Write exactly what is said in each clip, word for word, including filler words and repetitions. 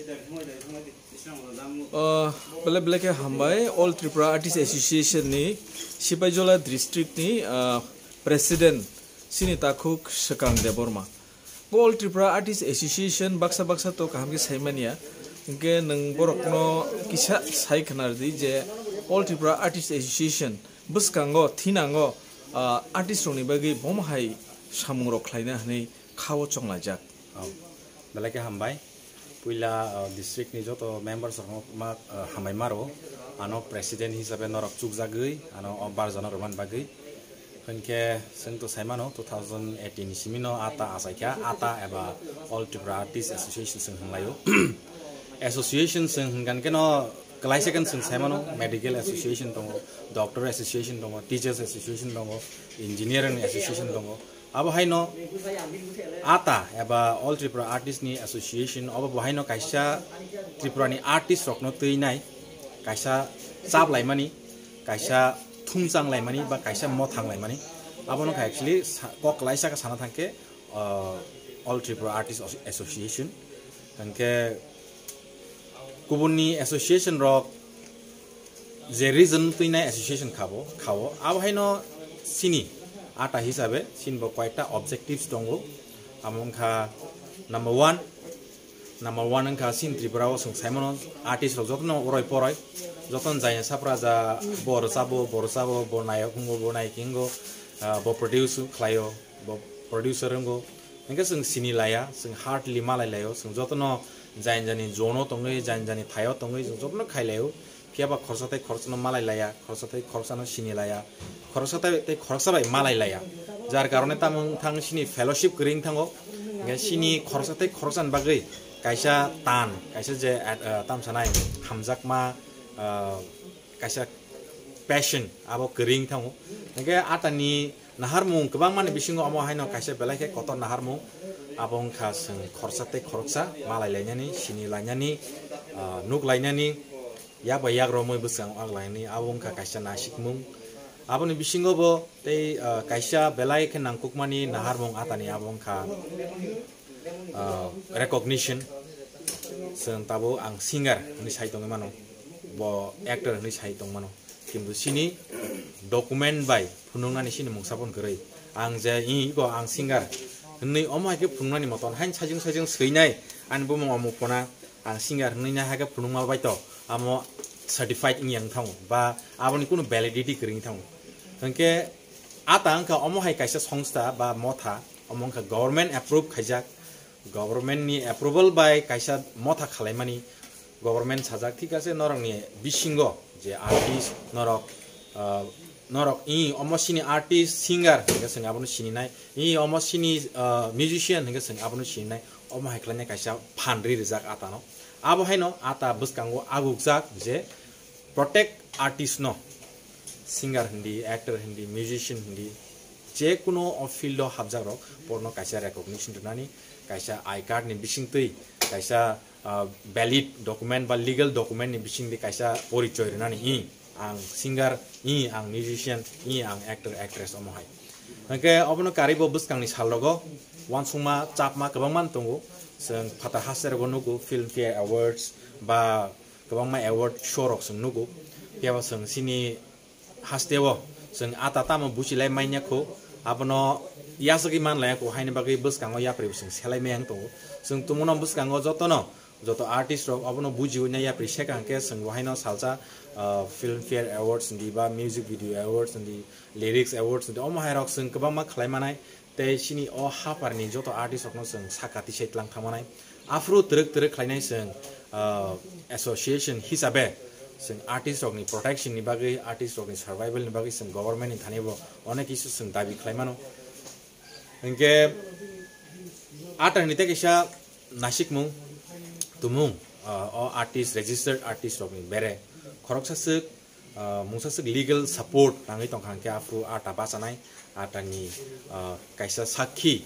Uh, belai belai khe hambai All Tripura Artist Association ni Sipaijola district ni, uh, president sini takhuk Swkang Debbarma. Bo All Tripura Artist Association baksa baksa to kaham khe saimania. Hwnkhe nwng borokno kisa sai khwna rwdi je All Tripura Artist Association bwskango thinango, ah, artist rokni bagwi bomo hai samungrok khlaina hwnwi khao chonglaijak. Oh, belai khe hambai. Puila, ah, district ni joto members rokno ma, ah, hambai maro. Ano president hisabe norok chukjagwi, ano o barjano rwmani bagwi. Hwnkhe chwng to saimano, two thousand eighteen simino ata achaikha, ata eba All Tripura Artist Association chwng hwnlaio. Association chwng hwnkhan kheno kwlaisa khe chwng saimano, medical association tongo, doctor association tongo, teachers association tongo, engineering association tongo. Abo haino ata eba All Tripura Artist ni Association, obo bo haino kaisa Tripura ni artist rokno twinai, kaisa chap laimani, kaisa thumchang laimani ba kaisa mothang laimani. Abono kha actually sa-, kok kwlaisa khe sana thangkhe, uh, All Tripura Artist Asso-, Association. Hwnkhe kubunni association rok je reason twinai association khabo, khao. Abo haino sini ata hisabe, sini bo koyekta objectives tongo. Amo wngkha number one, number one wngkha sini Tripura o chwng saimano artist rok jotono oroi poroi, jotono jaya sapraja, bo rwchabo, bo rwchabo, bo nayok wngo, bo nayik wngo, ah, bo produce khlaio, bo producer wngo. Hwnkhe chwng sini laya, chwng hardly malai laio, chwng jotono jani jani zone o tongwi, jani jani thaio tongwi, chwng jotono khai laio. Phiya ba khoroksa tei khoroksano malai laya, khoroksa tei khoroksano sini laya, khoroksa tei, tei khoroksa bai malai laya. Jar karone tamo wng thang sini fellowship kwrwi wng thango. Hwnkhe sini khoroksa tei khoroksani bagwi kaisa tan, kaisa je, eh, tam sanai hamjakma, eh, kaisa passion abo kwrwi wng thango. Hwnkhe atani naharmung kwbangmani bisingo omo haino kaisa belai khe kotor naharmung. Abo wngkha chwng khoroksa tei khoroksa malai lainani, sini lainani, ah, nuk lainani, yak bai yak romwi bwskango ak lainani, abo wngkha kaisa nasikmung. Aboni bisingo bo tei, ah, kaisa belai khe nangkukmani naharmung atani abo wngkha, ah, recognition. Chwng tabuk ang singer hwnwi sai tongwi mano, bo actor hwnwi sai tongmano. Kintu sini document bai phunuknani sini mungsa phano kwrwi. Ang je iko ang singer hwnwi omo hai khe phunuknani moton hain sajwng sajwng swinai ani bumung omo phona ang singer hwnwi nai hai khe phunukma bai to amo certified wngya wng thango ba aboni kunu validity kwrwi wng thango. Hwnkhe ata wngkha omo hai kaisa songstha ba motha, omo wngkha government approve khaijak, government ni approval bai kaisa motha khalaimani, government sajak, thik ase, norokni bisingo je artist norok, ah, norok i omo sini artist, singer hingke chwng abono sininai, i omo sini, ah, musician hingke chwng abono sininai, omo hai khlainai kaisa phan ri rijak atano. Abo haino ata bwskango agukjak je protect artist no, singer hindi, actor hindi, musician hindi, je kuno o field o hapjak rok porno kaisa recognition rwnani, kaisa I card ni bisingtwi, kaisa, ah, valid document ba legal document ni bisingtwi kaisa porichoi rwnani, i ang singer, i ang musician, i ang actor, actress omo hai. Hingke obono karwi bo bwskangni sal rogo wansukma chapma kwbangma tongo, chwng phatar haste rogo nugo, Filmfare Awards ba kwbangma award show rok chwng nugo. Phiya ba chwng chini hasteo chwng ata tamo buchilai manya kho, abono yasagwi manlaya kho, haini bagwi bwskango yapri bo chwng selai maya wng tongo. Chwng tongmano bwskango jotono, joto artist rok obono bujiwi nai yapri seka hwnkhe chwng bo haino salsa, ah, Filmfare Awards hindi ba Music Video Awards hindi, Lyrics Awards hindi, omo hai rok chwng kwbangma khlai manai. Tei chini o haparni joto artist rokno chwng saka tisai tlang thangmanai. Aphuru twrwk twrwk khlainai chwng, ah, association hisabe chwng artist rokni protection ni bagwi, artist rokni survival ni bagwi chwng government ni thani bo onek kisu chwng dabi khlai mano. Hinkhe atarni tei kaisa nasikmung tumung, ah, o artist, registered artist rokni bere khoroksa swk, ah, mungsa swk legal support nangwi tongkha hwnkhe aphuru ata bachanai, atani, ah, kaisa sakhi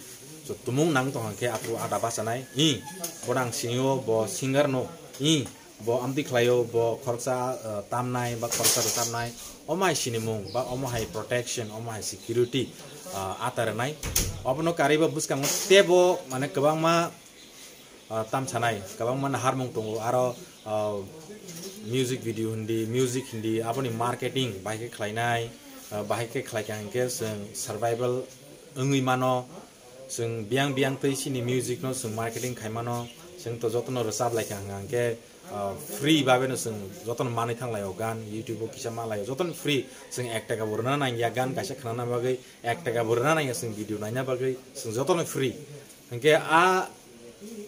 so tumung nang tongkha hwnkhe aphuru ata bachanai, i, bono ang sinio, bo singer no, i, bo amtwi khlaio, bo khoroksa, ah, tamnai ba khoroksa rwchapnai, omo hai sinimung ba omo hai protection, omo hai security, ah, ata rwnai. Obono karwi bo bwskango teibo, mane, kwbangma ah, tam sanai, kwbangma naharmung tongo, aro, ah, music video hindi, music hindi, aboni marketing bahai khe khlainai, ah, bahai khe khlaikha hinkhe chwng survival wngwi mano, chwng biyang biyang twi chini music no chwng marketing khai mano, chwng to jotono rwchap laikha hwnka hinkhe, ah, free babe no chwng jotono manwi thanglaio gan, YouTube o kisa malaio, jotono free, chwng ek taka bo rwna nangya gan kaisa khnana bagwi, ek taka bo rwna nangya chwng video naina bagwi, chwng jotono free. Hinkhe a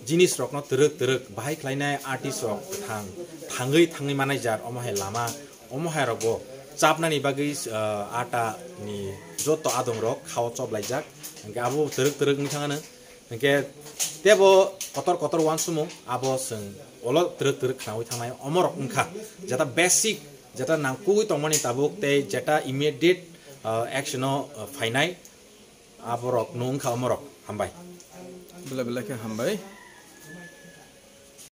jinis rokno twrwk twrwk bahai khlainai artist rok thang, thangwi thangwi manai jar omo hai lama, omo hai rokbo chapnani bagwi, ah, ata ni joto adong rok khao chop laijak, hinkhe abo twrwk twrwk wngwi thangano. Hinkhe tebo kotor kotor uansukmung abo chwng olo twrwk twrwk khnaui thangnai omo rok wngkha jeta basic, jeta nangkugwi tongmani tabuk tei jeta immediate, ah, action o, ah, phainai aborok no wngkha omo rok. Hambai. Belai belai khe hambai.